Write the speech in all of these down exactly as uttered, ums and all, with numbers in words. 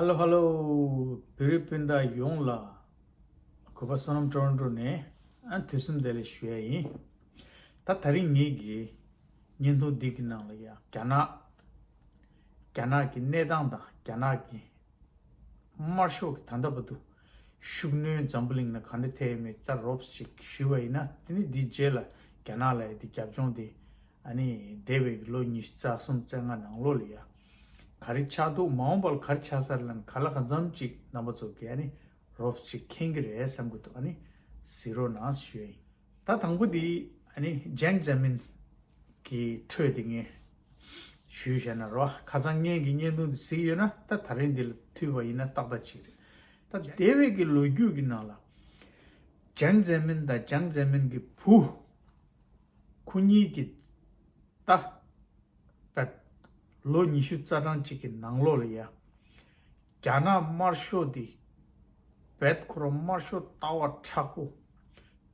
ཧ་ལོ་ཧ་ལོ། བོད་རིགས་སྤུན་ཟླ་ཡོངས་ལ་གུས་པ་བསོད་ནམས་ཊོ་རོན་ཊོ་ནས་ཨ་དུས་གསུམ་བདེ་ལེགས་ཞུ་ཡ་ཡིན། ད་དེ་རིང་ངེད་ཀྱི་བརྙན་ཐུང་འདི་གི་ནང་ལ་ཡ་རྒྱ་ནག་རྒྱ་ནག་གི་གནས་སྟངས་དང་རྒྱ་ནག་གི་དམར་ཤོག་གི་ད་ལྟ་བར་དུ་ཤུགས་སྣོན་འཛམ་བུ་གླིང་ན་ག་འདྲ་ཐེབས་ཡོད་མེད་ད་རོབ་ཅིག་ཞུས་པ་ཡིན་ན། དེ་ནི་འདིའི་རྗེས་ལ་རྒྱ་ནག་ལ་ཡ་དེ་རྒྱབ་ལྗོངས་དེ་ཨ་ནི་འདས་པའི་ལོ་ཉི་ཤུ་རྩ་གསུམ་རྩ་ལྔ་ནང་ལོགས་ལ་ཡ་ག་རེ་ཆགས་འདུག་མ་འོངས་པ་ལ་ག་རེ་ཆགས་ས་རེད་ལབ་ན། ག་ལ་གང་འཚམ་ཅིག་རྣམ་པ་ཚོ་གིས་ཨ་ནི་རོབ་ཅིག་མཁྱེན་གྱི་རེད་བསམ་གྱི་འདུག་ཨ་ནི་གཟིགས་རོགས་གནང་ཞུ་ཡ་ཡིན། ད་དང་པོ་དེ་ཨ་ནི་ཇེང་ཛེ་མིན་གྱི་ཁྲོད་དེ་ངས་ཞུས་བྱས་ན་རོ། ཁ་སང་ངེད་ཀྱི་བརྙན་ཐུང་དེ་གཟིགས་ཡོད་ན་ད་དེ་རིང་འདི་ལ་མཐུད་པ་ཡིན་ན་ཏག་ཏག་ཅིག་རེད། ད་འདས་པའི་གི་ལོ་རྒྱུས་ཀྱི་ནང་ལ་ཇེང་ཛེ་མིན་དང་ཇེང་ཛེ་མིན་གྱི་བུ་ཁོ་གཉིས་ཀྱི་ད་བད་ལོ་ཉི་ཤུ་རྩ་གྲངས་ཅིག་གི་ནང་ལོགས་ལ་ཡ། རྒྱ་ནག་དམར་ཤོག་འདི་བད་ཁོ་རང་དམར་ཤོག་ལྟ་བ་མཁྲེགས་པོ།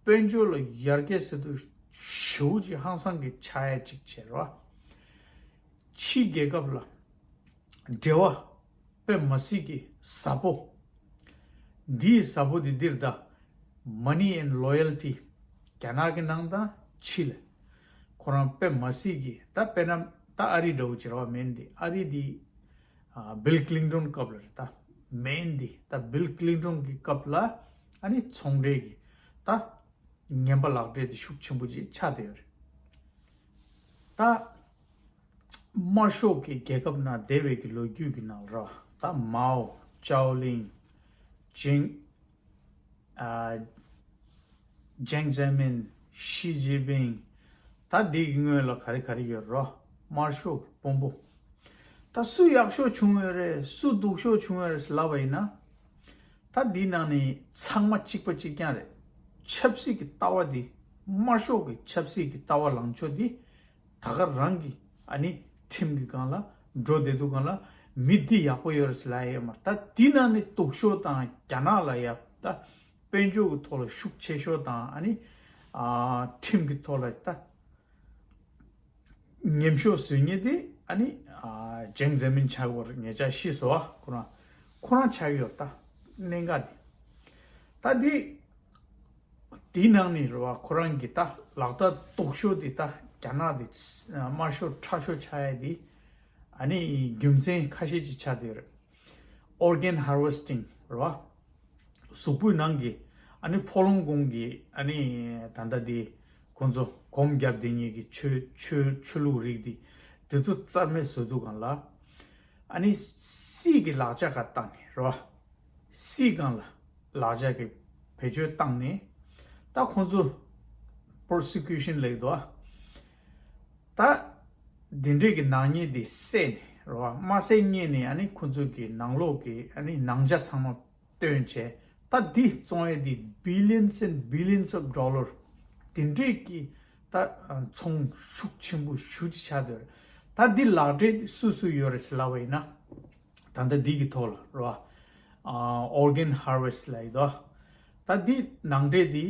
དཔལ་འབྱོར་ལ་ཡར་རྒྱས་ཟེར་དུས་ཞེ་པོ་ཅིག་ཧང་སང་གི་ཆགས་ཡ་ཅིག་བྱས་རོ། ཕྱི་རྒྱལ་ཁབ་ལ་འབྲེལ་བ་དཔེ་མ་སྲིད་ཀྱི་ཟབ་པོ། འདིའི་ཟབ་པོ་འདི་འདིར་ད་money and loyalty རྒྱ་ནག་གི་ནང་དང་ཕྱི་ལ་ཁོ་རང་དཔེ་མ་སྲིད་ཀྱི། ད་དཔེར་ན་ད་ཨ་རི་འདྲ་བོ་བྱེད་རོགས་མིན་འདི། ཨ་རི་འདི་ཨ་བིལ་ཀླིན་ཏོན་སྐབས་ལ་རེད། ད་མིན་འདི་ད་བིལ་ཀླིན་ཏོན་གྱི་སྐབས་ལ་ཨ་ནི་ཚོང་འབྲེལ་གྱི་ད་ངན་པ་ལག་འབྲེལ་དེ་ཤུགས་ཆེན་པོ་ཅིག་ཆགས་བསྡད་ཡོད་རེད། ད་དམར་ཤོག་གི་རྒྱལ་ཁབ་ནང་འདས་པའི་གི་ལོ་རྒྱུས་ཀྱི་ནང་ལ་ར། ད་མའོ། ཅའོ་ལིང་། ཅིང་། ཨ། ཇེང་ཛེ་མིན། ཞི་ཅིན་ཕིང་། ད་འདི་གི་སྔོན་ལ་ག་རེ་ག་རེ་ཡོད་རོ། དམར་ཤོག་གི་དཔོན་པོ། ད་སུ་ཡག་ཤོས་བྱུང་ཡོད་རེད། སུ་སྡུག་ཤོས་བྱུང་ཡོད་རེད་ལབ་པ་ཡིན་ན། ད་འདི་ནང་ནས་ཚང་མ་གཅིག་པ་གཅིག་རྐྱང་རེད། ཆབ་སྲིད་ཀྱི་ལྟ་བ་འདི། དམར་ཤོག་གི་ཆབ་སྲིད་ཀྱི་ལྟ་བ་ལངས་ཕྱོགས་འདི། ད་ག་རང་གི་ཨ་ནི་ཁྲིམས་ཀྱི་སྒང་ལ་འགྲོ་བསྡད་དུས་སྒང་ལ་མི་འདི་ཡག་པོ་ཡོད་རེད་ཟེར་ལབ་ཡོད་མ་རེད། ད་འདི་ནང་ནས་སྡུག་ཤོས་དང་རྒྱ་ནག་ལ་ཡ་ད་དཔལ་འབྱོར་གྱི་ཐོག་ལ་ཤུགས་ཆེ་ཤོས་དང་ཨ་ནི་ཨ་ཁྲིམས་ཀྱི་ཐོག་ལ་ད་ཉམས་ཤོས་བཟོ་མཁན་དེ་ཨ་ནི་ཨ་ཇེང་ཛེ་མིན་ཆགས་ཀྱི་ཡོད་རེད། ངེད་ཅག་ཤེས་སོང་ཨ། ཁོ་རང་ཁོ་རང་ཆགས་ཀྱི་ཡོད་རེད། ད་གནད་འགག་དེ་ད་འདི། དེའི་ནང་ནས་རེད་བ། ཁོ་རང་གི་ད་ལག་བརྡ་སྡུག་ཤོས་དེ་ད་རྒྱ་ནག་དེ་དམར་ཤོག་ཁྲག་ཤོག་ཆགས་ཡ་དེ་ཨ་ནི་རྒྱུ་མཚན་ཁ་ཤས་ཅིག་ཆགས་བསྡད་ཡོད་རེད། Organ harvesting རེད་བ། གཟུགས་པོའི་ནང་གི་ཨ་ནི་ཕོ་ལོང་ཀོང་གི་ཨ་ནི་ད་ལྟ་དེ་ཁོང་ཚོ་སྒོམ་བརྒྱབ་བསྡད་མཁན་གྱི་ཆོས་ཆོས་ཆོས་ལུགས་རིགས་དེ་དེ་ཚོ་རྩ་མེད་བཟོ་དུས་སྒང་ལ་ཨ་ནི་སྲིད་ཀྱི་ལག་ཆ་ག་བཏང་ནས་རེད་བ། སྲིད་སྒང་ལ་ལག་ཆ་གི་བེད་སྤྱོད་བཏང་ནས་ད་ཁོང་ཚོ་persecution ལབ་ཀྱི་འདུག་ཨ། ད་འདི་འདྲས་ཀྱི་ནག་ཉེས་འདི་བསད་ནས་རེད་བ། དམར་བསད་ཉེས་ནས་ཨ་ནི་ཁོང་ཚོ་གི་ནང་ལོགས་ཀྱི་ཨ་ནི་ནང་ཆ་ཚང་མ་བཏོན་བྱས། ད་འདི་བཙོང་ཡས་འདི་billions and billions of dollar འདི་འདྲས་ཀྱི་ད་ཚོང་ཤུགས་ཆེན་པོ་ཞེ་ཅིག་ཆགས་བསྡད་ཡོད་རེད། ད་འདི་ལག་འབྲེལ་སུ་སུ་ཡོད་རེད་ཟེར་ལབ་པ་ཡིན་ན། ད་ལྟ་འདི་གི་ཐོག་ལ་རེད་བ། ཨ། organ harvest ལབ་ཡོད་དོ། ད་འདི་ནང་འདྲེན་འདི་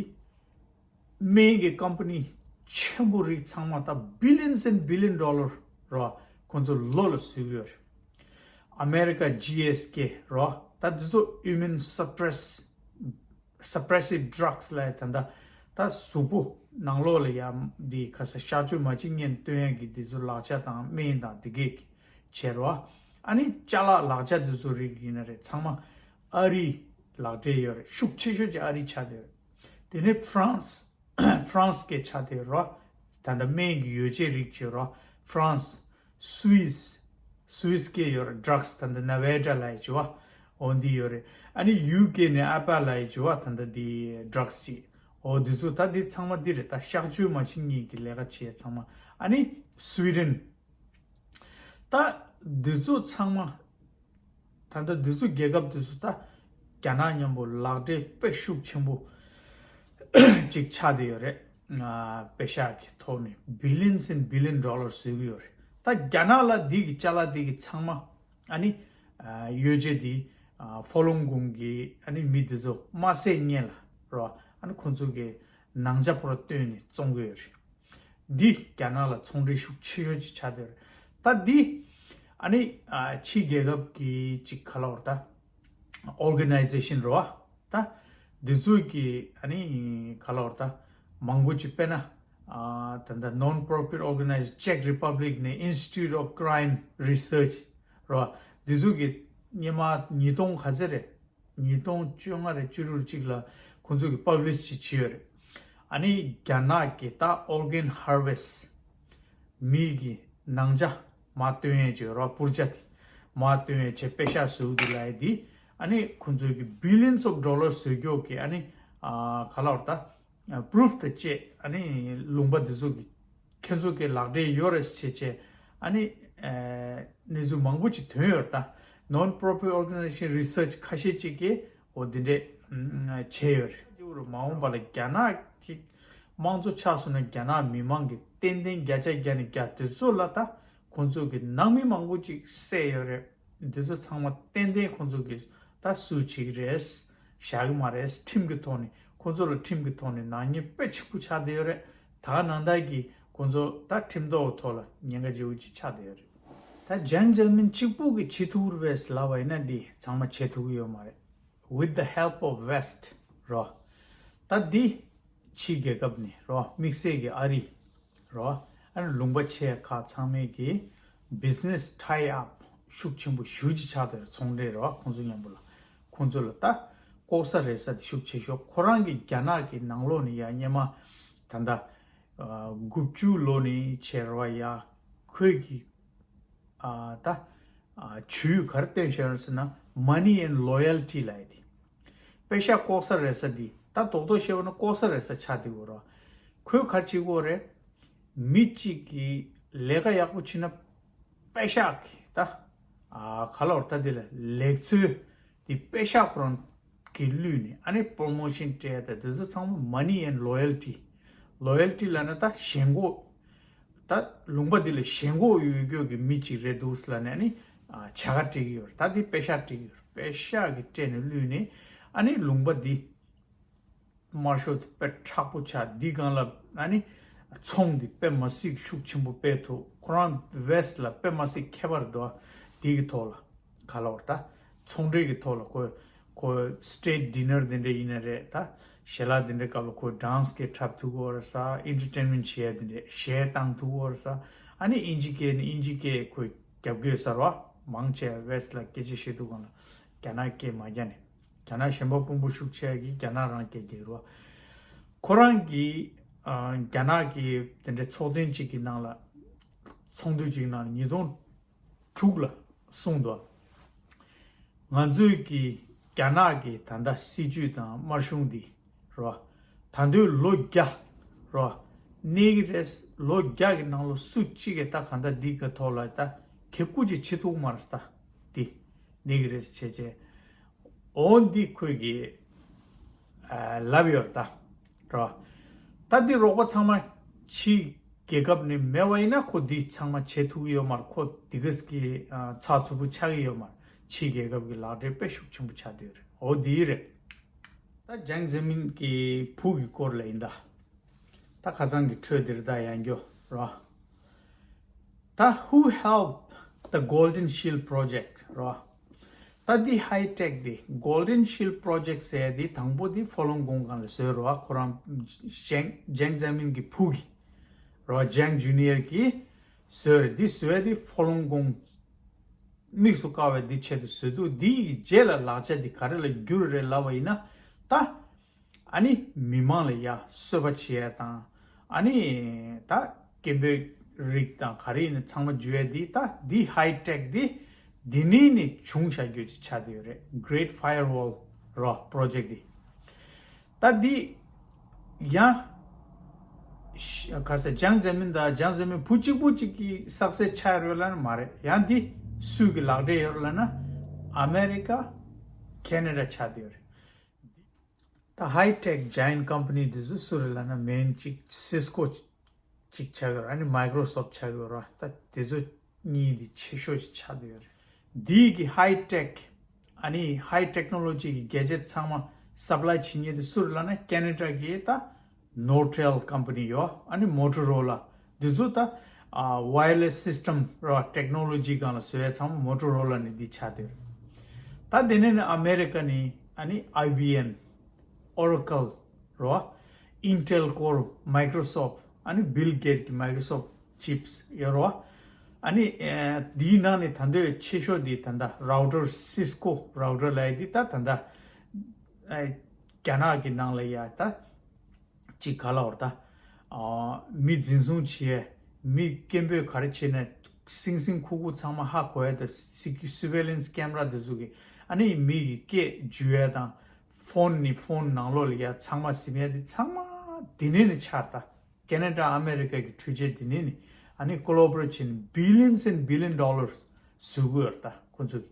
སྨན་གྱི་ཀམ་པ་ནི་ཆེན་པོ་རིགས་ཚང་མ་ད་billions and billion dollar རེད་བ། ཁོང་ཚོ་ལོ་ལ་བཟོ་གི་ཡོད་རེད། ཨ་མེ་རི་ཀ་ཇི་ཨེས་ཀེ་རེད་བ། ད་འདི་ཚོ་human suppress suppressive drugs ལབ་ཡ་ད་ད་ད་གཟུགས་པོ་ནང་ལོགས་ལ་ཡ་འདི་ག་ས་གཤག་བཅོས་མ་བྱེད་སྔོན་སྟོན་ཡ་གི་འདི་ཚོ་ལག་ཆ་དང་སྨན་དང་འདི་གས་བྱེད་རོ། ཨ་ནི་ཅ་ལག་ལག་ཆ་འདི་ཚོ་རིགས་ཡིན་ན་རེད། ཚང་མ་ཨ་རི་ལག་འབྲེལ་ཡོད་རེད། ཤུགས་ཆེ་ཤོས་ཀྱི་ཨ་རི་ཆགས་བསྡད་ཡོད་རེད། དེ་ནས་ཧྥ་རན་སི་ཧྥ་རན་སི་གས་ཆགས་བསྡད་ཡོད་རོ། ད་ལྟ་སྨན་གྱི་ཡོ་བྱད་རིགས་བྱེད་རོ། ཧྥ་རན་སི། སུ་ཝིས། སུ་ཝིས་སྐད་ཡོད་རེད། ཌག་སི་ད་ལྟ་ནེ་ཝེ་ཌ་ལབ་ཡ་བྱེད་བ། འོ་འདི་ཡོད་རེད། ཨ་ནི་ཡུ་ཀེ་ནས་ཨ་པ་ལབ་ཡ་བྱེད་བ། ད་ལྟ་འདི་ཌག་སི་ཅིག་འོ་འདི་ཚོ་ད་འདི་ཚང་མ་འདི་རེད། ད་གཤག་བཅོས་མ་བྱེད་སྔོན་གྱི་ལས་ཀ་བྱེད་ཡ་ཚང་མ། ཨ་ནི་སུའི་ཌེན། ད་འདི་ཚོ་ཚང་མ། ད་ལྟ་འདི་ཚོ་རྒྱལ་ཁབ་འདི་ཚོ་ད་རྒྱ་ནག་མཉམ་པོ་ལག་འབྲེལ་དཔེ་ཤུགས་ཆེན་པོ་ཅིག་ཆགས་བསྡད་ཡོད་རེད། ཨ། པེ་ཤག་གི་ཐོག་ནས་billions and billion dollars བཟོ་གི་ཡོད་རེད། ད་རྒྱ་ནག་ལ་འདི་གི་ཅ་ལག་འདི་གི་ཚང་མ་ཨ་ནི་ཨ་ཡོ་བྱད་འདི་ཨ་ཧྥོ་ལུང་ཀུང་གི་ཨ་ནི་མི་འདི་ཚོ་དམར་བསད་སྔོན་ལ་རོ། ཨ་ནི་ཁོང་ཚོ་གི་ནང་ཆ་ཕོར་བཏོན་ནས་བཙོང་གི་ཡོད་རེད། འདི་རྒྱ་ནག་ལ་ཚོང་འབྲེལ་ཤུགས་ཆེ་ཤོས་ཅིག་ཆགས་བསྡད་ཡོད་རེད། ད་འདི་ ཨ་ནི་ཕྱི་རྒྱལ་ཁབ་ཀྱི་ཅིག་ག་ལབ་དགོས་རེད་ད། ཨོར་ག་ནའི་ཛེ་ཤན་རེད་བ། ད་འདི་ཚོ་གི་ཨ་ནི་ག་ལབ་དགོས་རེད་ད། མང་པོ་ཅིག་དཔེར་ན། ད་ལྟ་non-profit organization Czech Republic ནས་Institute of Crime Research རེད་བ། འདི་ཚོ་གི་སྔོན་མ་ཉིས་སྟོང་ག་ཚོད་རེད། ཉིས་སྟོང་བཅོ་ལྔ་རེད་བཅུ་དྲུག་ཅིག་ལ་ཁོང་ཚོ་གི་པབ་ལིཤ་ཅིག་བྱས་ཡོད་རེད། ཨ་ནི་རྒྱ་ནག་གི་ད་ཨོར་གན་ཧར་ཝེ་སི་མི་གི་ནང་ཆ་མར་བཏོན་ཡས་ཅིག་ཡོད་རེད་བ། པུར་ཇ་དེ་མར་བཏོན་ཡས་ཅིག་པེ་ཤག་བཟོ་གི་ལབ་ཡས་དེ། ཨ་ནི་ཁོང་ཚོ་གི་billions of dollars བཟོ་རྒྱུ་གི་ཨ་ནི་ག་ལབ་དགོས་རེད་ད། པུ་རུབ་དང་བཅས་ཨ་ནི་ལུང་པ་འདི་ཚོ་གི་ཁྱེད་ཚོ་གི་ལག་འབྲེལ་ཡོད་རེད་ཟེར་བྱས་ཨ་ནི་གནས་ཚུལ་མང་པོ་ཅིག་ཐོན་ཡོད་རེད་ད། Non-profit organization research ཁ་ཤས་ཅིག་གིས་འོ་འདི་འདྲས་བྱས་ཡོད་རེད། མ་འོངས་པ་ལ་རྒྱ་ནག་གི་དམངས་གཙོ་ཆགས་སོང་ན་རྒྱ་ནག་མི་མང་གིས་ཏན་ཏན་བརྒྱ་ཆ་བརྒྱ་ནས་བརྒྱ་དེ་ཚོ་ལ་ད་ཁོང་ཚོ་གི་ནང་མི་མང་པོ་ཅིག་བསད་ཡོད་རེད། འདི་ཚོ་ཚང་མ་ཏན་ཏན་ཁོང་ཚོ་གིས་ད་སུ་བྱེད་ཀྱི་རེད། བཞག་གི་མ་རེད། ཁྲིམས་ཀྱི་ཐོག་ནས་ཁོང་ཚོ་ལ་ཁྲིམས་ཀྱི་ཐོག་ནས་ནག་ཉེས་དཔེ་ཆེན་པོ་ཆགས་བསྡད་ཡོད་རེད། ད་ག་ནང་ལྟར་གྱི་ཁོང་ཚོ་ད་ཁྲིམས་ཐོག་ཐོག་ལ་ཉེན་ཁ་ཆེ་བོ་ཅིག་ཆགས་བསྡད་ཡོད་རེད། ད་ཇང་ཇེ་མིན་གཅིག་པུ་གིས་བྱེད་ཐུབ་རེད་པས་ལབ་པ་ཡིན་ན་འདི་ཚང་མ་བྱེད་ཐུབ་ཀྱི་ཡོད་མ་རེད། With the help of West རོ། ད་འདི་ཕྱི་རྒྱལ་ཁབ་ནས་རོ། དམིགས་བསལ་གྱི་ཨ་རི་རོ། ཨ་ནི་ལུང་པ་ཆེ་ཁག་ཚང་མས་ཀྱི་business tie up ཤུགས་ཆེན་པོ་ཞེ་ཅིག་ཆགས་བསྡད་རེད། ཚོང་འབྲེལ་རོ། ཁོང་ཚོ་མཉམ་པོ་ལ་ཁོང་ཚོ་ལ་ད་ལྐོག་ཟ་རེད་ས་དེ་ཤུགས་ཆེ་ཤོས། ཁོ་རང་གི་རྒྱ་ནག་གི་ནང་ལོགས་ནས་ཡ་སྔོན་མ་ད་ལྟ་དགུ་བཅུ་ལོ་ནས་བྱས་རོ་ཡ། ཁོས་ཀྱི་ཨ་ད་ཨ་ཇུས་ག་རེ་བཏོན་བཞག་ཟེར་ན་money and loyalty ལབ་ཡ་དེ། པེ་ཤག་ལྐོག་ཟ་རེད་ས་འདི་ད་རྡོག་རྡོག་བཤད་པ་ན་ལྐོག་ཟ་རེད་ས་ཆགས་བསྡད་ཡོད་རེད། ཁོས་ག་རེ་བྱེད་ཀྱི་ཡོད་རེད། མི་གཅིག་གིས་ལས་ཀ་ཡག་པོ་བྱས་ན་པེ་ཤག་གིས་ད་ཨ་ག་ལབ་དགོས་རེད་ད། འདི་ལ་ལེགས་ཚོད་འདི་པེ་ཤག་ཁོ་རང་གིས་བླུས་ནས་ཨ་ནི་པོ་རོ་མོ་ཤན་སྤྲད་ཡ་ད་དེ་ཚོ་ཚང་མ་money and loyalty། loyalty ལབ་ན་ད་ཞེན་ཁོག་ད་ལུང་པ་འདི་ལ་ཞེན་ཁོག་ཡོད་རྒྱུ་གི་མི་གཅིག་རེད་འདུག་ལབ་ནས་ཨ་ནི་ཨ་བྱ་དགའ་སྤྲད་ཀྱི་ཡོད་རེད། ད་འདི་པེ་ཤག་སྤྲད་ཀྱི་ཡོད་རེད། པེ་ཤག་གིས་སྤྲད་ནས་བླུས་ནས་ཨ་ནི་ལུང་པ་འདི་དམར་ཤོག་དེ་དཔེ་མཁྲེགས་པོ་ཆགས། འདི་སྒང་ལ་ཨ་ནི་ཚོང་འདི་དཔེ་མི་སྲིད་ཤུགས་ཆེན་པོ་སྤེལ་ཐུབ། ཁོ་རང་West ལ་དཔེ་མི་སྲིད་ཁྱད་པར་འདུག་ཨ། འདི་གི་ཐོག་ལ་ག་ལབ་དགོས་རེད་ད། ཚོང་འབྲེལ་གྱི་ཐོག་ལ་ཁོ་ཁོ་state dinner དེ་འདྲ་ཡིན་ན་རེད་ད། ཞལ་ལག་དེ་འདྲའི་སྐབས་ལ་ཁོ་dance གི་འཁྲབ་ཐུབ་ཀྱི་ཡོད་རེད་ས། entertainment བྱེད་ཡ་དེ་འདྲས་གཞས་བཏང་ཐུབ་ཀྱི་ཡོད་རེད་ས། ཨ་ནི་དབྱིན་ཇི་སྐད་ནི་དབྱིན་ཇི་སྐད་ཁོས་རྒྱབ་ཀྱི་ཡོད་ས་རེད་བ། མང་ཆེ་West ལ་སྐད་ཆ་བཤད་དུས་སྒང་ལ་རྒྱ་ནག་སྐད་མ་རྒྱག་ནས་རྒྱ་ནག་ཞེན་པ་དཔོན་པོ་ཤུགས་ཆེ་གིས་རྒྱ་ནག་རང་སྐད་རྒྱག་གི་རེད་བ། ཁོ་རང་གིས་ཨ་རྒྱ་ནག་གི་དེ་འདྲའི་ཚོགས་ཐེངས་གཅིག་གི་ནང་ལ་ཚོགས་འདུ་གཅིག་ནང་ལ་ཉིས་སྟོང་དྲུག་ལ་གསུངས་འདུག་ང་ཚོས་ཀྱི་རྒྱ་ནག་གི་ད་ལྟ་སྲིད་ཇུས་དང་དམར་གཞུང་འདི་རོ། ད་དུང་ལོ་བརྒྱ་རོ། གནས་ཀྱི་རེད། ལོ་བརྒྱ་གི་ནང་ལོ་སུ་གཅིག་གིས་ད་ག་ད་འདི་གི་ཐོག་ལ་ད་གེ་བཀུར་ཅིག་བྱེད་ཐུབ་མ་རེད་ད། འདི་གནས་ཀྱི་རེད་བྱས་བྱས། འོ་འདི་ཁོས་ཀྱི་ཨ་ལབ་ཡོད་རེད་ད། རོ། ད་འདི་རོགས་པ་ཚང་མ་ཕྱི་རྒྱལ་ཁབ་ནས་མེད་པ་ཡིན་ན་ཁོ་འདི་ཚང་མ་བྱེད་ཐུབ་ཀྱི་ཡོད་མ་རེད། ཁོ་འདི་གས་ཀྱི་ཨ་ཚགས་ཚུད་པོ་ཆགས་ཀྱི་ཡོད་མ་རེད། ཕྱི་རྒྱལ་ཁབ་ཀྱི་ལག་འབྲེལ་དཔེ་ཤུགས་ཆེན་པོ་ཆགས་བསྡད་ཡོད་རེད། འོ་འདི་རེད། ད་ཇང་ཛེ་མིན་གྱི་བུ་གི་སྐོར་ལ་ཡིན་ད། ད་ཁ་སང་གི་འཕྲོས་འདིར་ད་ཡང་འགྱོ་རོ། ད་who helped the Golden Shield Project རོ། ད་འདི་ཧའི་ཊེག་འདི་Golden Shield Project ཟེར་འདི་དང་པོ་འདི་ཧྥོ་ལུང་གོང་སྒང་ལ་བཟོས་རོ། ཁོ་རང་ཇང་ཇང་ཛེ་མིན་གྱི་བུ་གིས་རོ། ཇང་ཇུ་ནི་ཡར་གྱིས་བཟོས་རེད། འདི་བཟོས་འདི་ཧྥོ་ལུང་གོང་དམིགས་སུ་བཀར་བའི་འདི་ཆེད་དུ་བཟོས་འདུག་འདི་ཡི་རྗེས་ལ་ལག་ཆ་འདི་ག་རེ་ལ་བསྒྱུར་རེད་ལབ་པ་ཡིན་ན་ད། ཨ་ནི་མི་མང་ལ་ཡ་གསོད་པ་བྱེད་ཡ་དང་། ཨ་ནི་ད་སྐད་འབོད་རིགས་དང་ག་རེ་ཡིན་ན་ཚང་མ་འཇུ་ཡ་འདི་ད་འདི་ཧའི་ཊེག་འདི་འདི་ནས་ནི་བྱུང་བཞག་རྒྱུ་ཅིག་ཆགས་བསྡད་ཡོད་རེད། Great Firewall རོ་པོ་རོ་ཇེག་འདི། ད་འདི་ཡང་ཤ་ག་ས་ཇང་ཛེ་མིན་དང་ཇང་ཛེ་མིན་བུ་གཅིག་པུ་གཅིག་གི་སག་སེ་སི་ཆགས་ཡོད་རེད་ལབ་ན་མ་རེད། ཡང་འདི་སུ་གི་ལག་འབྲེལ་ཡོད་རེད་ལབ་ན་ཨ་མེ་རི་ཀ་ཁེ་ན་ཌ་ཆགས་བསྡད་ཡོད་རེད། ད་ཧའི་ཊེག་ཇ་ཡན་ཊི་ཀམ་པ་ནི་འདི་ཚོ་སུ་རེད་ལབ་ན་མེན་གཅིག་སིས་ཀོ་གཅིག་ཆགས་ཀྱི་རེད། ཨ་ནི་མའི་ཀྲོ་སོབ་ཆགས་ཀྱི་རེད། ད་དེ་ཚོ་གཉིས་འདི་ཆེ་ཤོས་ཅིག་ཆགས་བསྡད་ཡོད་རེད། འདི་གི་ཧའི་ཊེག་ཨ་ནི་ཧའི་ཊེག་ནོ་ལོ་ཇི་གི་གེ་ཇེཊ་ཚང་མ་སབ་ལའི་བྱེད་མཁན་དེ་སུ་རེད་ལབ་ན་ཁེ་ན་ཌ་གི་ད་ནོར་ཊེལ་ཀམ་པ་ནི་ཡོད། ཨ་ནི་མོ་ཊོ་རོ་ལ་འདི་ཚོ་ད་ ཨ་wireless system ར་technology སྒང་ལ་བཟོ་ཡ་ཚང་མ་Motorola ནས་འདི་ཆགས་བསྡད་ཡོད་རེད། ད་དེ་ནས་ནི་ཨ་མེ་རི་ཀ་ནས་ཨ་ནི་ཨའི་བི་ཨེམ། Oracle རོ། Intel Core Microsoft ཨ་ནི་Bill Gates གི་Microsoft Chips ཡོད་རོ། ཨ་ནི་ཨེ་དེའི་ནང་ནས་ད་འདོད་ཆེ་ཤོས་དེ་ད་ལྟ་Router Cisco Router ལབ་ཡ་དེ་ད་ད་ལྟ་ཨེ་རྒྱ་ནག་གི་ནང་ལ་ཡ་ད་ཅིག་ག་ལ་བར་ད་ཨ་མི་འཛིན་བཟུང་བྱེད་མི་སྐད་འབོད་ག་རེ་བྱེད་ན་སིང་སིང་ཁུག་ཁུག་ཚང་མ་ཧ་གོ་ཡ་ད་surveillance camera དེ་ཚོ་གི་ཨ་ནི་མི་གི་སྐད་འཇུ་ཡ་དང་། ཕོན་ནི་ཕོན་ནང་ལོགས་ལ་ཡ་ཚང་མ་ཟིན་ཡ་དེ་ཚང་མ་དེ་ནས་ནི་ཆར་ད། ཁེ་ན་ཌ་ཨ་མེ་རི་ཀ་གི་འཕྲུལ་ཆས་དེ་ནས་ནི་ཨ་ནི་collaborate བྱས་ནས་billions and billion dollars བཟོ་གི་ཡོད་རེད་ད་ཁོ་ཚོ་གི།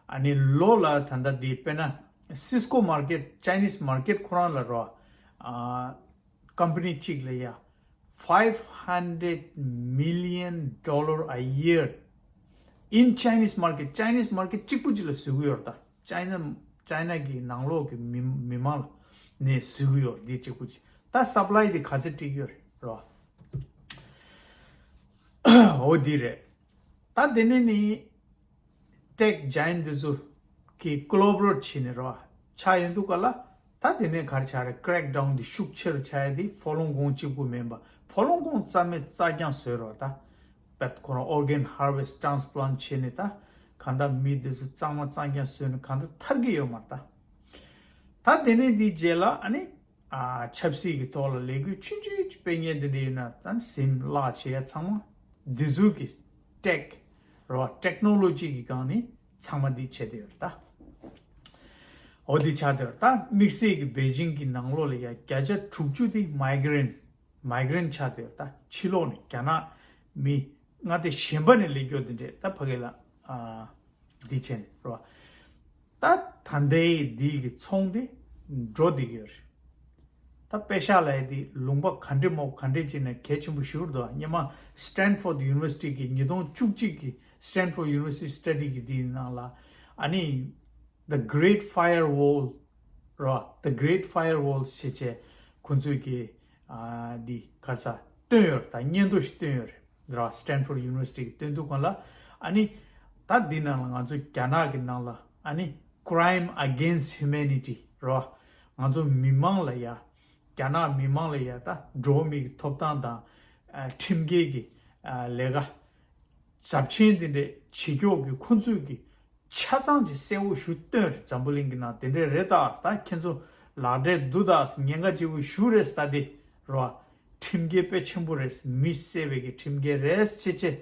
ཨ་ནི་ལོ་ལ་ད་ལྟ་དེ་དཔེར་ན་Cisco market Chinese market ཁོ་རང་ལ་རོ། ཨ་company གཅིག་ལ་ཡ་five hundred million dollar a year in Chinese market. Chinese market གཅིག་པུ་གཅིག་ལ་བཟོ་གི་ཡོད་རེད་ད། China China གི་ནང་ལོགས་ཀྱི་མི་མི་མང་ལ་ནས་བཟོ་གི་ཡོད་རེད་འདི་གཅིག་པུ་གཅིག་ད་supply དེ་ག་ཚད་སྤྲད་ཀྱི་ཡོད་རེད་རོ། འོ་འདི་རེད། ད་དེ་ནས་ནི་tech giant དེ་ཚོ་གི་collaborate བྱས་ནས་རོ། ཆ་ཡོང་དུས་ག་ལ་ད་དེ་ནས་ག་རེ་ཆགས་རེད། Crackdown དེ་ཤུགས་ཆེ་རུ་ཆགས་ཡ་དེ་ཕོ་ལོང་གོང་གཅིག་པུ་མིན་པ་ཕོ་ལོང་གོང་རྩ་མེད་རྩ་རྐྱང་བཟོས་རོ་ད། པད་ཁོ་རང་organ harvest transplant བྱས་ནས་ད་གང་ལྟར་མི་དེ་ཚོ་གཙང་མ་གཙང་རྐྱང་བཟོས་ནས་གང་ལྟར་ཐར་གི་ཡོད་མ་རེད་ད། ད་དེ་ནས་འདི་རྗེས་ལ་ཨ་ནི་ཨ་ཆབ་སྲིད་ཀྱི་ཐོག་ལ་ལས་འགུལ་ཆུང་ཆུང་ཅིག་སྤེལ་མཁན་དེ་འདྲ་ཡིན་ན་ད་སིམ་ལག་བྱེད་ཡ་ཚང་མ་འདི་ཚོ་གི་tech རོ་technology གི་སྒང་ནས་ཚང་མ་འདི་བྱས་བསྡད་ཡོད་རེད་ད། འོ་འདི་ཆགས་བསྡད་ཡོད་རེད་ད། དམིགས་བསལ་གྱི་པེ་ཅིང་གི་ནང་ལོགས་ལ་ཡ་བརྒྱ་ཆ་དྲུག་ཅུ་དེ་migrant migrant ཆགས་བསྡད་ཡོད་རེད་ད། ཕྱི་ལོགས་ནས་རྒྱ་ནག་མི་མངའ་སྡེ་གཞན་པ་ནས་སླེབས་རྒྱུ་དེ་འདྲས་ད་ཕ་གི་ལ་ཨ་འདི་བྱས་ནས་རོ། ད་ད་ལྟའི་འདི་གི་ཚོང་དེ་འགྲོ་བསྡད་ཀྱི་ཡོད་རེད། ད་པེ་ཤག་ལབ་ཡ་དེ་ལུང་པ་ག་འདྲས་མོ་ག་འདྲས་ཅིག་ནས་གལ་ཆེན་པོ་ཞིག་རེད་འདུག་སྔོན་མ་Stanford University གི་ཉིས་སྟོང་བཅུ་གཅིག་གི་Stanford University study གི་དེའི་ནང་ལ་ཨ་ནི་The Great Firewall རོ། The Great Firewall ཞེས་བྱས་ཁོ་ཚོས་ཀྱི་ཨ་འདི་ག་ས་བཏོན་ཡོད་རེད་ད། སྙན་ཐོ་ཞིག་བཏོན་ཡོད་རེད་རོ། Stanford University གི་བཏོན་དུས་སྒང་ལ་ཨ་ནི་ད་འདི་ནང་ལ་ང་ཚོ་རྒྱ་ནག་གི་ནང་ལ་ཨ་ནི་crime against humanity རོ། ང་ཚོ་མི་མང་ལ་ཡ་རྒྱ་ནག་མི་མང་ལ་ཡ་ད་འགྲོ་བ་མི་གི་ཐོབ་ཐང་དང་ཨ་ཁྲིམས་འགལ་གྱི་ཨ་ལས་ཀ་ཚབས་ཆེན་དེ་འདྲས་བྱེད་ཀྱོག་གི་ཁོ་ཚོས་ཀྱི་ཆ་ཚང་གི་གསལ་བོ་ཞུ་སྟོན་རེད། འཛམ་བུ་གླིང་གི་ནང་དེ་འདྲས་རེད་ད། ད་ཁྱེད་ཚོ་ལག་འབྲེལ་འདུག་ད། ཉེན་ཁ་ཆེ་བོ་ཞུ་རེད་ད། དེ་རོ་ཁྲིམས་འགལ་དཔེ་ཆེན་པོ་རེད། མི་བསད་པའི་གི་ཁྲིམས་འགལ་རེད་ཅེས་ཅེས་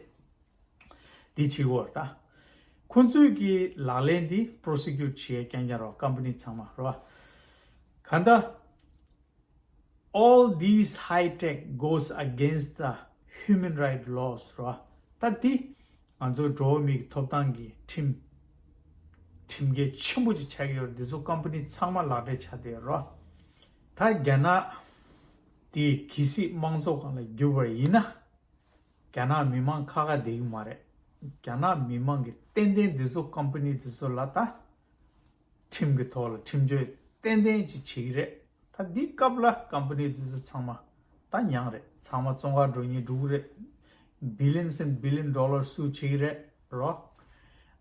འདི་བྱེད་དགོས་རེད་ད། ཁོ་ཚོས་ཀྱི་ལག་ལེན་འདི་prosecute བྱེད་རྐྱང་རྐྱང་རོ། company ཚང་མ་རོ། གང་ལྟར། All these high tech goes against the human right laws རོ། ད་འདི་ང་ཚོ་འགྲོ་བ་མིའི་ཐོབ་ཐང་གི་ཁྲིམས་ཁྲིམས་འགལ་ཆེན་པོ་ཅིག་ཆགས་ཀྱི་ཡོད་རེད། འདི་ཚོ་company ཚང་མ་ལག་འབྲེལ་ཆགས་བསྡད་ཡོད་རོ། ད་རྒྱ་ནག་དེ་གལ་སྲིད་དམངས་གཙོ་སྒང་ལ་བསྒྱུར་བ་ཡིན་ན་རྒྱ་ནག་མི་མང་ཁ་ཁ་བསྡད་ཀྱི་མ་རེད། རྒྱ་ནག་མི་མང་གི་ཏན་ཏན་འདི་ཚོ་company འདི་ཚོ་ལ་ད་ཁྲིམས་ཀྱི་ཐོག་ལ་ཁྲིམས་གཅོད་ཏན་ཏན་ཅིག་བྱེད་ཀྱི་རེད། ད་འདི་སྐབས་ལ་company འདི་ཚོ་ཚང་མ་ད་མྱངས་རེད། ཚང་མ་བཙོན་ཁང་འགྲོ་ཉེན་འགྲོ་གི་རེད། Billions and billion dollars སུ་བྱེད་ཀྱི་རེད་རོ།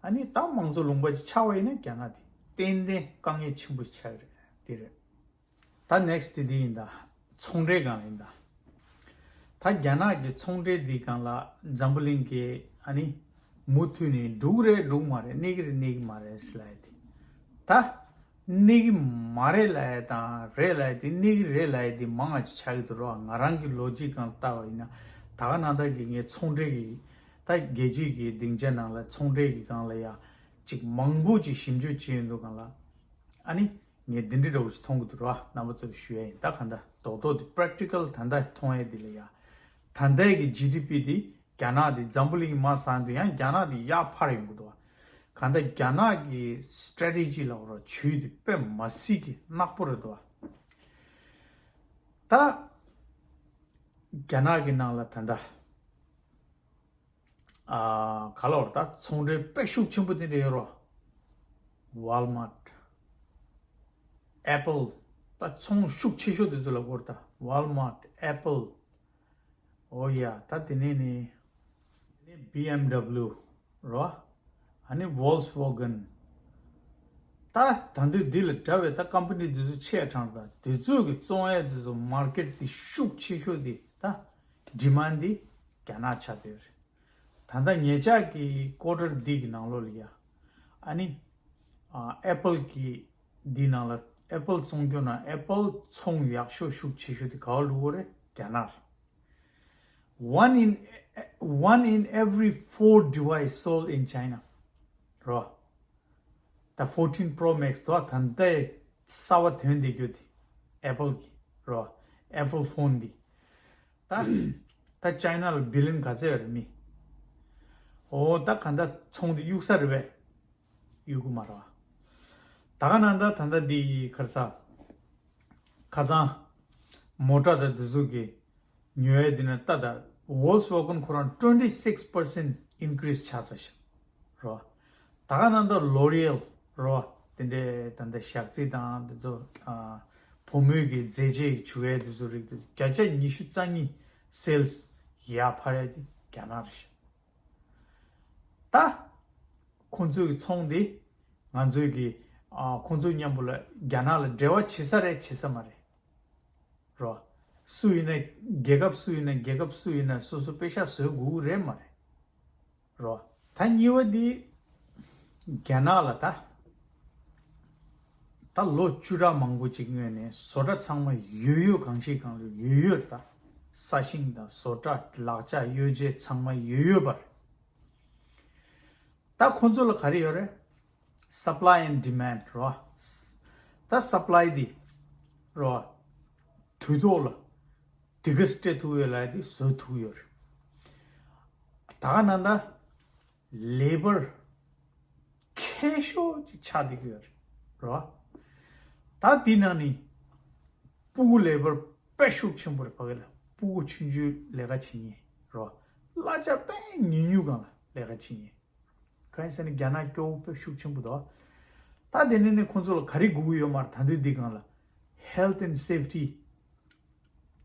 ཨ་ནི་ད་དམངས་གཙོ་ལུང་པ་ཅིག་ཆགས་པ་ཡིན་ན་རྒྱ་ནག་དེ་ཏན་ཏན་དཀའ་ངལ་ཆེན་པོ་ཆགས་ཀྱི་རེད། དེ་རེད། ད་next དེ་འདི་ཡིན་ད། ཚོང་འབྲེལ་སྒང་ཡིན་ད། ད་རྒྱ་ནག་གི་ཚོང་འབྲེལ་འདི་སྒང་ལ་འཛམ་བུ་གླིང་གི་ཨ་ནི་མུ་མཐུད་ནས་འགྲོ་གི་རེད་འགྲོ་གི་མ་རེད། གནས་ཀྱི་རེད་གནས་ཀྱི་མ་རེད་ཟེར་ལབ་ཡ་དེ། ད་གནས་ཀྱི་མ་རེད་ལབ་ཡ་དང་རེད་ལབ་ཡ་དེ། གནས་ཀྱི་རེད་ལབ་ཡ་དེ་མང་བ་ཅིག་ཆགས་ཀྱི་འདུག་རོ། ང་རང་གི་ལོ་རྒྱུས་སྒང་ལ་བལྟ་བ་ཡིན་ན་ད་ག་ནང་ལྟར་གྱི་ངས་ཚོང་འབྲེལ་གྱི་ད་རྒྱལ་སྤྱིའི་གི་སྡིངས་ཆ་ནང་ལ་ཚོང་འབྲེལ་གྱི་སྒང་ལ་ཡ་ཅིག་མང་པོ་ཅིག་ཞིབ་འཇུག་བྱས་ཡོང་དུས་སྒང་ལ་ཨ་ནི། ངས་འདི་འདྲ་འདྲ་བོ་ཞིག་མཐོང་གི་འདུག་ར། རྣམ་པ་ཚོར་ཞུ་ཡ་ཡིན། ད་གང་ལྟར་རྡོག་རྡོག་འདི་practical ད་ལྟ་མཐོང་ཡ་འདི་ལ་ཡ། ད་ལྟའི་གི་ཇི་ཌི་པི་འདི་རྒྱ་ནག་འདི་འཛམ་བུ་གླིང་མ་ཟིན་དུས་ཡང་རྒྱ་ནག་འདི་ཡར་འཕར་ཡོང་གི་འདུག་བ། གང་ལྟར་རྒྱ་ནག་གི་strategy ལབ་ར་ཇུས་འདི་དཔེ་མ་སྲིད་ཀྱི་ནག་པོ་རེད་འདུག་བ། ད་རྒྱ་ནག་གི་ནང་ལ་ད་ལྟ། ཨ་ག་ལ་བར་ད་ཚོང་འབྲེལ་དཔེ་ཤུགས་ཆེན་པོ་དེ་འདྲ་ཡོད་རོ། Walmart, Apple ད་ཚོང་ཤུགས་ཆེ་ཤོས་དེ་ཚོ་ལ་གོ་ར། ད་Walmart, Apple འོ་ཡ། ད་དེ་ནས་ནི་ བྷི་ཨེམ་ཌབ་ལིའུ་རོ། ཨ་ནི་Volkswagen། ད་ད་དུང་འདི་ལ་འདྲ་བའི་ད་ཀམ་པ་ནི་འདི་ཚོ་ཆེ་གྲངས་དང་འདི་ཚོ་གི་བཙོང་ཡས་འདི་ཚོ་མར་ཀེཊ་འདི་ཤུགས་ཆེ་ཤོས་འདི་ད་ཌི་མན་འདི་རྒྱ་ནག་ཆགས་བསྡད་ཡོད་རེད། ད་ལྟ་ཉེ་ཆར་གྱི་ཀོ་ཊར་འདི་གི་ནང་ལོགས་ལ་ཡ། ཨ་ནི་ཨ་ཨེ་པལ་གི་འདི་ནང་ལ་ཨེ་པལ་བཙོང་རྒྱུ་ན་ཨེ་པལ་ཚོང་ཡག་ཤོས་ཤུགས་ཆེ་ཤོས་དེ་ག་བ་ལུག་པ་རེད། རྒྱ་ནག་རེད། One in one in every four device sold in China. རོ། ད་fourteen Pro Max དོ་ད་ལྟའི་གསར་བ་ཐོན་བསྡད་རྒྱུ་དེ་ཨེ་པལ་གི་རོ། ཨེ་པལ་ཕོན་འདི། ད་ད་ཅའི་ན་ལ་བྷི་ལི་ཡན་ག་ཚད་ཡོད་རེད་མི། འོ་ད་ག་འདྲ་ཚོང་འདི་གཡུག་ས་རེད་པས། གཡུག་གི་མ་རེད་པ། ད་ག་ནང་ད་ད་ལྟ་འདི་གར་ས། ཁ་སང་མོ་ཊ་དང་འདི་ཚོ་གི་ཉོ་ཡས་འདི་ན་ལྟ་ད། Volkswagen ཁོ་རང་twenty six percent increase ཆགས་ཚར་ཤག་རོ། ད་ག་ནང་ད་L'Oreal རོ། དེ་འདྲའི་ད་ལྟ་ཞག་རྩི་དང་འདི་ཚོ་ཨ་བུ་མོའི་གི་མཛེས་བྱེད་བྱུག་ཡས་འདི་ཚོ་རིགས་དེ་བརྒྱ་ཆ་ཉི་ཤུ་རྩ་གཉིས་sales ཡར་འཕར་ཡས་དེ་རྒྱ་ནག་རེད་ཤག་ད་ཁོང་ཚོའི་གི་ཚོང་འདི་ང་ཚོའི་གི་ཨ་ཁོང་ཚོའི་མཉམ་པོ་ལ་རྒྱ་ནག་ལ་འབྲེལ་བ་བྱེད་ས་རེད་བྱེད་ས་མ་རེད། རོ། སུ་ཡིན་ན་རྒྱལ་ཁབ་སུ་ཡིན་ན་རྒྱལ་ཁབ་སུ་ཡིན་ན་སོ་སོ་པེ་ཤག་བཟོ་དགོས་ཀྱི་རེད་མ་རེད། རོ། ད་གཉིས་པ་འདི་རྒྱ་ནག་ལ་ད་ད་ལོ་བཅུ་ཕྲག་མང་པོ་ཅིག་སྔོན་ནས་བཟོ་གྲྭ་ཚང་མ་ཡོད་ཡོད་གང་ཞིག་གང་ལ་ཡོད་ཡོད་རེད། ད་ས་ཞིང་དང་བཟོ་གྲྭ་ལག་ཆ་གཡོ་ཇུས་ཚང་མ་ཡོད་ཡོད་པ་རེད། ད་ཁོ་ཚོ་ལ་ག་རེ་ཡོད་རེད། Supply and demand རོ། ད་supply འདི་རོ། དུས་ཐོག་ལ་དེ་ག་སྤྲད་ཐུབ་ཡོད་ལ་དེ་བཟོ་ཐུབ་ཡོད་རེད། ད་ག་ནང་ད་ལེ་བར་མཁས་ཤོས་ཅིག་ཆགས་བསྡད་ཀྱི་ཡོད་རེད་རོ། ད་དེ་ནང་ནས་སྤུ་གུ་ལེ་བར་དཔེ་ཤུགས་ཆེན་པོ་རེད། ཕ་གི་ལ་སྤུ་གུ་ཆུང་ཆུང་ལས་ཀ་བྱེད་མཁན་རོ། གླ་ཆ་དཔེ་ཉུང་ཉུང་སྒང་ལ་ལས་ཀ་བྱེད་མཁན། གང་ཡིན་ཟེར་ན་རྒྱ་ནག་སྐྱོ་བོ་དཔེ་ཤུགས་ཆེན་པོ་འདུག་ད་དེ་ནས་ནས་ཁོང་ཚོ་ལ་ག་རེ་དགོས་ཀྱི་ཡོད་མ་རེད། ད་དུས་འདི་སྒང་ལ་health and safety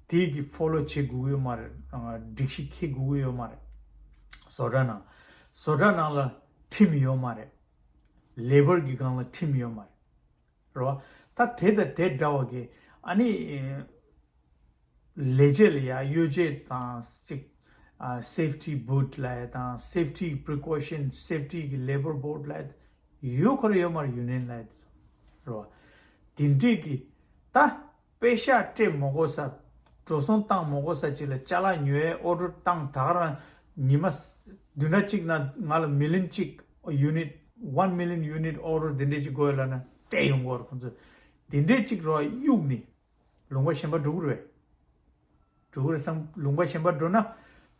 དེ་གི་ཕོ་ལོ་བྱེད་དགོས་ཀྱི་ཡོད་མ་རེད། ཨ་སྒྲིག་གཞི་འཁྱེར་དགོས་ཀྱི་ཡོད་མ་རེད། བཟོ་གྲྭ་ནང་བཟོ་གྲྭ་ནང་ལ་ཁྲིམས་ཡོད་མ་རེད། ལེ་བར་གི་སྒང་ལ་ཁྲིམས་ཡོད་མ་རེད། རེད་བ། ད་དེ་དང་དེ་འདྲ་བ་གི་ཨ་ནི་ལས་བྱེད་ལ་ཡ་གཡོ་ཇུས་དང་ཅིག་ཨ་safety boot ལབ་ཡ་དང་safety precaution safety གི་labour board ལབ་ཡ་ཡོད་ཁོ་ར་ཡོད་མ་རེད། union ལབ་ཡ་དེ་ཚོ་རེད་བ། དེ་འདྲས་གི་ད་པེ་ཤག་སྤྲད་མ་དགོས་ས་འགྲོ་སོང་བཏང་མ་དགོས་ས་ཅིག་ལ་ཅ་ལག་ཉོ་ཡའི་order བཏང་། ད་ག་རང་ཉི་མ་བདུན་ཕྲག་གཅིག་ནང་ང་ལ་million གཅིག unit one million unit order དེ་འདྲས་ཅིག་དགོས་ཡོད་ལབ་ན་སྤྲད་ཡོང་གི་ཡོད་རེད། ཁོང་ཚོས་དེ་འདྲས་ཅིག་རོ་གཡུག་ནི། ལུང་པ་གཞན་པ་འགྲོ་གི་རེད། འགྲོ་གི་རེད་བསམ། ལུང་པ་གཞན་པ་འགྲོ་ན་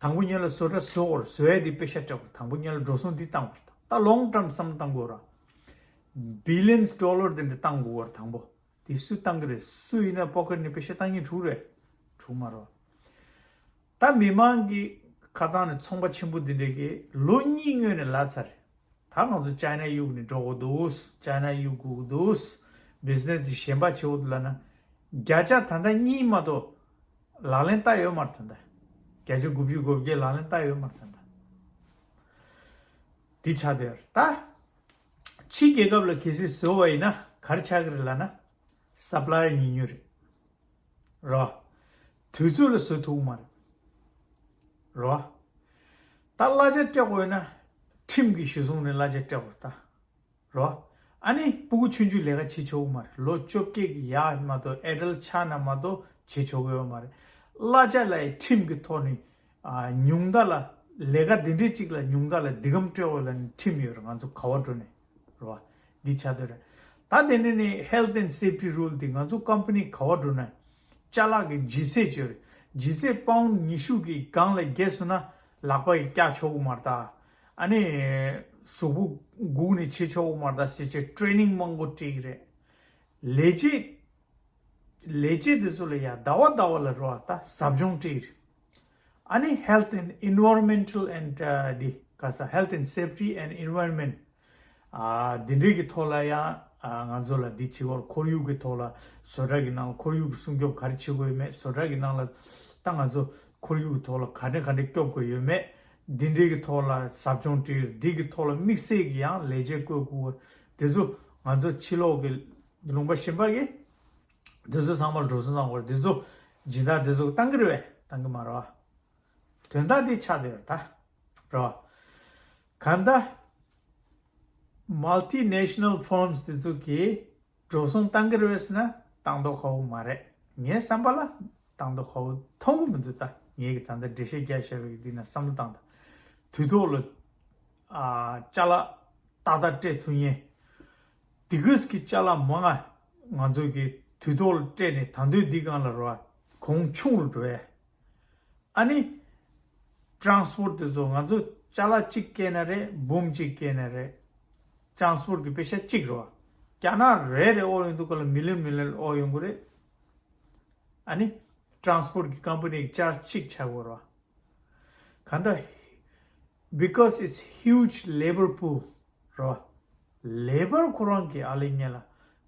དང་པོ་ཉིད་ལ་བཟོ་གྲྭ་བཟོ་དགོས་རེད། བཟོ་ཡ་དེ་པེ་ཤ་སྤྲད་དགོས་རེད། དང་པོ་ཉིད་ལ་འགྲོ་སོང་འདི་བཏང་དགོས་རེད། ད་long term བསམ་བློ་བཏང་དགོས་རེད། billions dollar དེ་འདྲ་བཏང་དགོས་རེད། དང་པོ་དེ་སུས་བཏང་གི་རེད། སུ་ཡིན་ན་པོ་ཀེཊ་ནས་པེ་ཤ་བཏང་མཁན་འགྲོ་གི་རེད། འགྲོ་གི་མ་རེད། ད་མི་མང་གི་ཁ་ཚང་ནས་ཚོང་པ་ཆེན་པོ་འདི་འདྲས་ཀྱིས་ལོ་གཉིས་སྔོན་ནས་ལབ་ཚར་རེད། ད་ང་ཚོ་ཅའི་ན་གཡུག་ནས་འགྲོ་དགོས་འདུག་ཅའི་ན་གཡུག་དགོས་འདུག་བི་ཛི་ནེ་སི་གཞན་པ་བྱེད་དགོས་འདུག་ལབ་ན། བརྒྱ་ཆ་ད་ལྟ་གཉིས་མ་གཏོགས་ལག་ལེན་བསྟར་ཡོད་མ་རེད། ད་ལྟ་བརྒྱ་ཆ་དགུ་བཅུ་གོ་བརྒྱད་ལག་ལེན་བསྟར་ཡོད་མ་རེད། ད་ལྟ་འདི་ཆགས་བསྡད་ཡོད་རེད། ད་ཕྱི་རྒྱལ་ཁབ་ལ་གལ་སྲིད་བཟོ་བ་ཡིན་ན་ག་རེ་ཆགས་ཀྱི་རེད་ལབ་ན། སབ་ལ་ཡར་ཉུང་ཉུང་རེད། རོ། དུས་ཚོད་ལ་བཟོ་ཐུབ་མ་རེད། རོ། ད་གླ་ཆ་སྤྲད་དགོས་ཡོད་ན་ཁྲིམས་ཀྱི་གཞི་བཟུང་ནས་གླ་ཆ་སྤྲད་དགོས་རེད་ད། རོ། ཨ་ནི་སྤུ་གུ་ཆུང་ཆུང་ལས་ཀ་བྱེད་ཆོག་གི་མ་རེད། ལོ་བཅོ་བརྒྱད་ཀྱི་ཡར་མ་གཏོགས་ཨེ་ཌལ་ཆགས་ན་མ་གཏོགས་བྱེད་ཆོག་གི་ཡོད་མ་རེད། གླ་ཆ་ལ་ཡི་ཁྲིམས་ཀྱི་ཐོག་ནས་ཨ་ཉུང་མཐའ་ལ་ལས་ཀ་འདི་འདྲས་གཅིག་ལ་ཉུང་མཐའ་ལ་འདི་གམ་སྤྲད་དགོས་ལབ་ནས་ཁྲིམས་ཡོད་རེད། ང་ཚོ་ག་བ་འགྲོ་ནས་རོ། འདི་ཆགས་བསྡད་རེད། ད་དེ་ནས་ནི་health and safety rule འདི་ང་ཚོ་ཀམ་པ་ནི་ག་བ་འགྲོ་ན་ཅ་ལག་གི་ལྗིད་ཚད་ཅིག་ཡོད་རེད། ལྗིད་ཚད་པའུན་ཉི་ཤུ་གི་སྒང་ལ་བརྒལ་སོང་ན་ལག་པ་ཡིས་བཀྱག་ཆོག་གི་མ་རེད་ད། ཨ་ནི་གཟུགས་པོ་སྒུག་ནས་བྱེད་ཆོག་གི་མ་རེད་ད་ཟེར་བྱས་ཊེ་རེ་ནིང་མང་པོ་སྤྲད་ཀྱི་རེད། ལས་བྱེད་ལས་བྱེད་དེ་ཚོ་ལ་ཡ་ཟླ་བ་ཟླ་བ་ལ་རོ་ད་ཟབ་སྦྱོང་སྤྲད་ཀྱི་རེད། ཨ་ནི་health and environmental and ཨ་འདི་ག་ས་health and safety and environment ཨ་འདི་འདྲའི་གི་ཐོག་ལ་ཡང་ཨ་ང་ཚོ་ལ་འདི་བྱེད་དགོས། ཁོར་ཡུག་གི་ཐོག་ལ་བཟོ་གྲྭ་གི་ནང་ལ་ཁོར་ཡུག་གི་སྲུང་སྐྱོབ་ག་རེ་བྱེད་དགོས་ཡོད་མེད། བཟོ་གྲྭ་གི་ནང་ལ་ད་ང་ཚོ་ཁོར་ཡུག་གི་ཐོག་ལ་ག་འདྲ་ག་འདྲ་སྐྱོབ་དགོས་ཡོད་མེད། འདི་འདྲའི་གི་ཐོག་ལ་ཟབ་སྦྱོང་སྤྲད། འདི་གི་ཐོག་ལ་དམིགས་བསལ་གྱི་ཡང་ལས་བྱེད་བསྐོ་དགོས། དེ་ཚོ་ང་ཚོ་ཕྱི་ལོགས་ཀྱི་ལུང་པ་གཞན་པ་གི་དེ་ཚོ་ཚང་མ་ལ་འགྲོ་སོང་བཏང་དགོས་རེད། དེ་ཚོ་སྦྱིན་བདག་དེ་ཚོ་བཏང་གི་རེད་པས། བཏང་གི་མ་རེད་པ། དོན་དག་འདི་ཆགས་བསྡད་ཡོད་རེད་ད། རེད་པ། གང་ལྟར། Multinational firms དེ་ཚོ་གིས་འགྲོ་སོང་བཏང་གི་རེད་པས་ཟེར་ན་བཏང་མདོག་ཁ་པོ་མ་རེད། ངའི་བསམ་པ་ལ་བཏང་མདོག་ཁ་པོ་མཐོང་གི་མི་འདུག་ད་ངས་གི་ད་ལྟ་འགྲེལ་བཤད་རྒྱག་བཞག་པའི་འདི་ན་བསམ་བློ་བཏང་དང་། དུས་ཐོག་ལ་ཨ་ཅ་ལག་ཏག་ཏག་སྤྲད་ཐུབ་མཁན། དེ་གིས་ཀྱི་ཅ་ལག་མང་ང་ང་ཚོ་གི་དུས་ཐོག་ལ་སྤྲད་ནས་ད་དུང་འདི་སྒང་ལ་རེད་པ། གོང་ཆུང་རུ་འགྲོ་ཡས། ཨ་ནི། transport དེ་ཚོ་ང་ཚོ་ཅ་ལག་གཅིག་སྐྱེལ་ན་རེད། འབུམ་གཅིག་སྐྱེལ་ན་རེད། transport གི་པེ་ཤ་གཅིག་རེད་པ། རྒྱ་ནག་རེ་རེ་ཨོ་ཡོང་དུས་སྐབས་ལ་མི་ལི་ཡོན་མི་ལི་ཡོན་ཨོ་ཡོང་གི་རེད། ཨ་ནི། transport གི་company གི་charge གཅིག་ཆགས་དགོས་རེད་པ། གང་ལྟར། Because it's huge labor pool རེད་པ། ལེ་བར་ཁོ་རང་གི་ཨ་ལེ་ཉེ་ལ་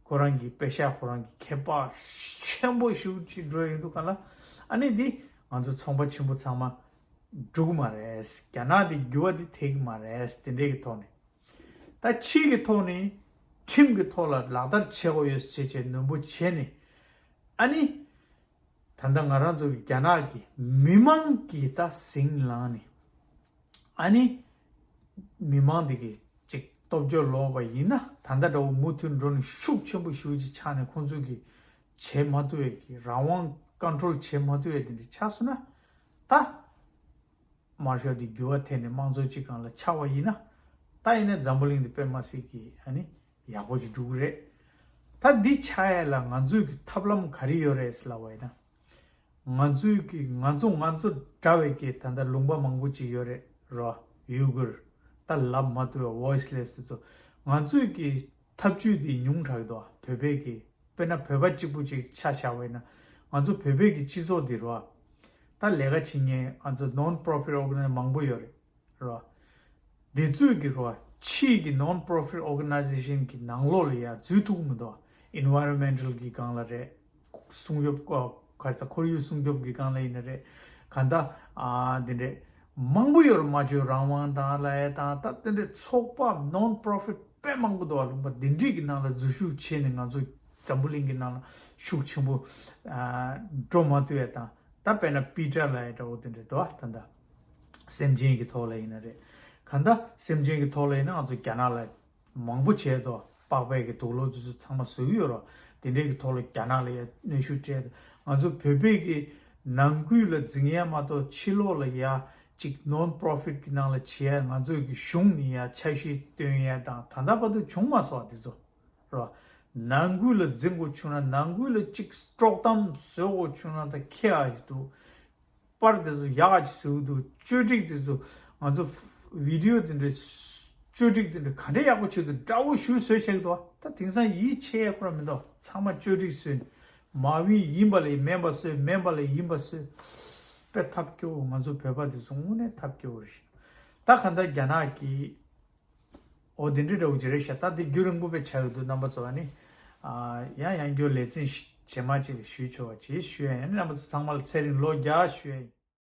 ཁོ་རང་གི་པེ་ཤ་ཁོ་རང་གི་ཁེ་པ་ཆེན་པོ་ཞེ་པོ་ཅིག་འགྲོ་ཡོང་དུས་སྒང་ལ། ཨ་ནི་འདི་ང་ཚོ་ཚོང་པ་ཆེན་པོ་ཚང་མ་འགྲོ་གི་མ་རེད། རྒྱ་ནག་འདི་འགྱུར་བ་འདི་ཐེབས་ཀྱི་མ་རེད། དེ་འདྲའི་གི་ཐོག་ནས། ད་ཕྱིའི་གི་ཐོག་ནས་ཁྲིམས་ཀྱི་ཐོག་ལ་ལག་བསྟར་བྱེད་དགོས་ཡོད་ཟེར་བྱས་ནན་པོ་བྱས་ནས། ཨ་ནི། ད་ལྟ་ང་རང་ཚོ་གི་རྒྱ་ནག་གི་མི་མང་གིས་ད་ཟིང་ལངས་ནས། ཨ་ནི། མི་མང་འདི་གི་ཅིག་སྟོབས་འབྱོར་ལོག་པ་ཡིན་ན། ད་ལྟ་འདྲ་བོ་མུ་མཐུད་འགྲོ་ནས་ཤུགས་ཆེན་པོ་ཞེ་པོ་ཅིག་ཆགས་ནས་ཁོང་ཚོ་གི་བྱེད་མ་ཐུབ་པའི་གི་རང་དབང་control བྱེད་མ་ཐུབ་པའི་དེ་འདྲ་ཆགས་སོང་ན། ད་དམར་ཤོག་འདི་འགྱུར་བ་ཐེབས་ནས་དམངས་གཙོ་ཅིག་སྒང་ལ་ཆགས་པ་ཡིན་ན། ད་ཡིན་ན་འཛམ་བུ་གླིང་འདི་དཔེ་མ་སྲིད་ཀྱི་ཨ་ནི་ཡག་པོ་ཅིག་འགྲོ་གི་རེད། ད་འདི་ཆགས་ཡས་ལ་ང་ཚོའི་གི་ཐབས་ལམ་ག་རེ་ཡོད་རེད་ཟེར་ལབ་པ་ཡིན་ན། ང་ཚོའི་གི་ང་ཚོ་ང་ཚོ་འདྲ་བའི་གི་ད་ལྟ་ལུང་པ་མང་པོ་ཅིག་ཡོད་རེད་རོ། ཡུ་གུར། ད་ལབ་མ་ཐུབ་པའི་voiceless དེ་ཚོ། ང་ཚོའི་གི་ཐབས་ཇུས་དེ་ཉུང་དྲགས་འདུག་བོད་པའི་གི། དཔེར་ན་བོད་པ་གཅིག་པུ་ཅིག་ཆ་བཞག་པ་ཡིན་ན། ང་ཚོ་བོད་པའི་གི་སྤྱི་ཚོགས་འདི་རོ། ད་ལས་ཀ་བྱེད་མཁན་ང་ཚོ་non profit organization མང་པོ་ཡོད་རེད་རོ། འདི་ཚོས་ཀྱི་རོ། ཕྱིའི་གི་non profit organization གི་ནང་ལོགས་ལ་ཡ་འཛུལ་ཐུབ་ཀྱི་མི་འདུག environmental གི་སྒང་ལ་རེད། སྲུང་སྐྱོབ་ཀ་ག་རེ་ཟ། ཁོར་ཡུག་སྲུང་སྐྱོབ་ཀྱི་སྒང་ལ་ཡིན་ན་རེད། ག་འདྲ་ཨ་འདི་འདྲས་མང་པོ་ཡོད་རེད། སྨྲ་བརྗོད་རང་དབང་དང་ལབ་ཡས་དང་། ད་དེ་འདྲས་ཚོགས་པ་non profit དཔེ་མང་པོ་འདུག་བ། ལུང་པ་འདི་འདྲས་ཀྱི་ནང་ལ་འཛུལ་ཞུགས་བྱས་ནས་ང་ཚོ་འཛམ་བུ་གླིང་གི་ནང་ལ་ཤུགས་ཆེན་པོ་ཨ་འགྲོ་མ་ཐུབ་ཡས་དང་། ད་དཔེར་ན་པི་ཊར་ལབ་ཡས་འདྲ་བོ་དེ་འདྲས་འདུག་བ། ད་ད་སེམས་ཅན་གྱི་ཐོག་ལ་ཡིན་ན་རེད། གང་ལྟར་སེམས་ཅན་གྱི་ཐོག་ལ་ཡིན་ན་ང་ཚོ་རྒྱ་ནག་ལ་མང་པོ་བྱས་འདུག་པགས་པའི་གི་དུག་ལོག་དེ་ཚོ་ཚང་མ་བཟོ་གི་ཡོད་རེད། དེ་འདྲའི་གི་ཐོག་ལ་རྒྱ་ནག་ལ་ཡ་གནོན་ཤུགས་སྤྲད། ང་ཚོ་བོད་པའི་གི་ནང་ཁུལ་ལ་འཛིང་ཡ་མ་གཏོགས་ཕྱི་ལོགས་ལ་ཡ་ཅིག་non profit གི་ནང་ལ་བྱེད་ཡ། ང་ཚོའི་གི་གཞུང་ནས་ཡ་འཆར་གཞི་བཏོན་ཡ་དང་ད་ལྟ་བར་དུ་བྱུང་མ་སོང་བ་དེ་ཚོ་རེད། ནང་ཁུལ་ལ་འཛིང་དགོས་བྱུང་ན། ནང་ཁུལ་ལ་ཅིག་དཀྲོག་གཏམ་བཟོ་དགོས་བྱུང་ན་ད་ཁྱེད་ཨ་ཞིག་འདུག་པར་དེ་ཚོ་ཡག་ག་ཅིག་བཟོས་འདུག་བཅོས་སྒྲིག་དེ་ཚོ་ང་ཚོ་video དེ་འདྲ་བཅོས་སྒྲིག་དེ་འདྲ་ག་འདྲ་ཡག་པོ་བྱས་འདུག་འདྲ་བོ་ཞིག་བཟོས་བཞག་འདུག་ད་དེང་སང་ཡིད་ཆེས་ཡག་ཁོ་རང་མི་འདུག་ཚང་མ་བཅོས་སྒྲིག་བཟོས་ནས་མ་ཡིན་པ་ལ་མིན་པ་བཟོས། མིན་པ་ལ་ཡིན་པ་བཟོས། དཔེ་ཐབས་སྐྱོ་བོ། ང་ཚོ་བོད་པ་དེ་ཚོ་དངོས་གནས་ཐབས་སྐྱོ་བོ་རེད་ཤག་ད་ག་འདྲ་རྒྱ་ནག་གི་ཨོ་དེ་འདྲ་འདྲ་བོ་ཅིག་རེད་ཤག་ད་དེ་རྒྱུན་རིང་པོ་དཔེ་ཆགས་ཡོད་འདུག་རྣམ་པ་ཚོ། ཨ་ནི་ཨ་ཡང་ཡང་བསྐྱར་ལེ་ཚན་ཞིག་རྗེས་མ་ཅིག་ལ་ཞུས་ཆོག་པ་ཅིག་ཞུ་ཡ་ཡིན། རྣམ་པ་ཚོ་ཚང་མ་ལ་ཚེ་རིང་ལོ་བརྒྱ་ཞུ་ཡ་ཡིན།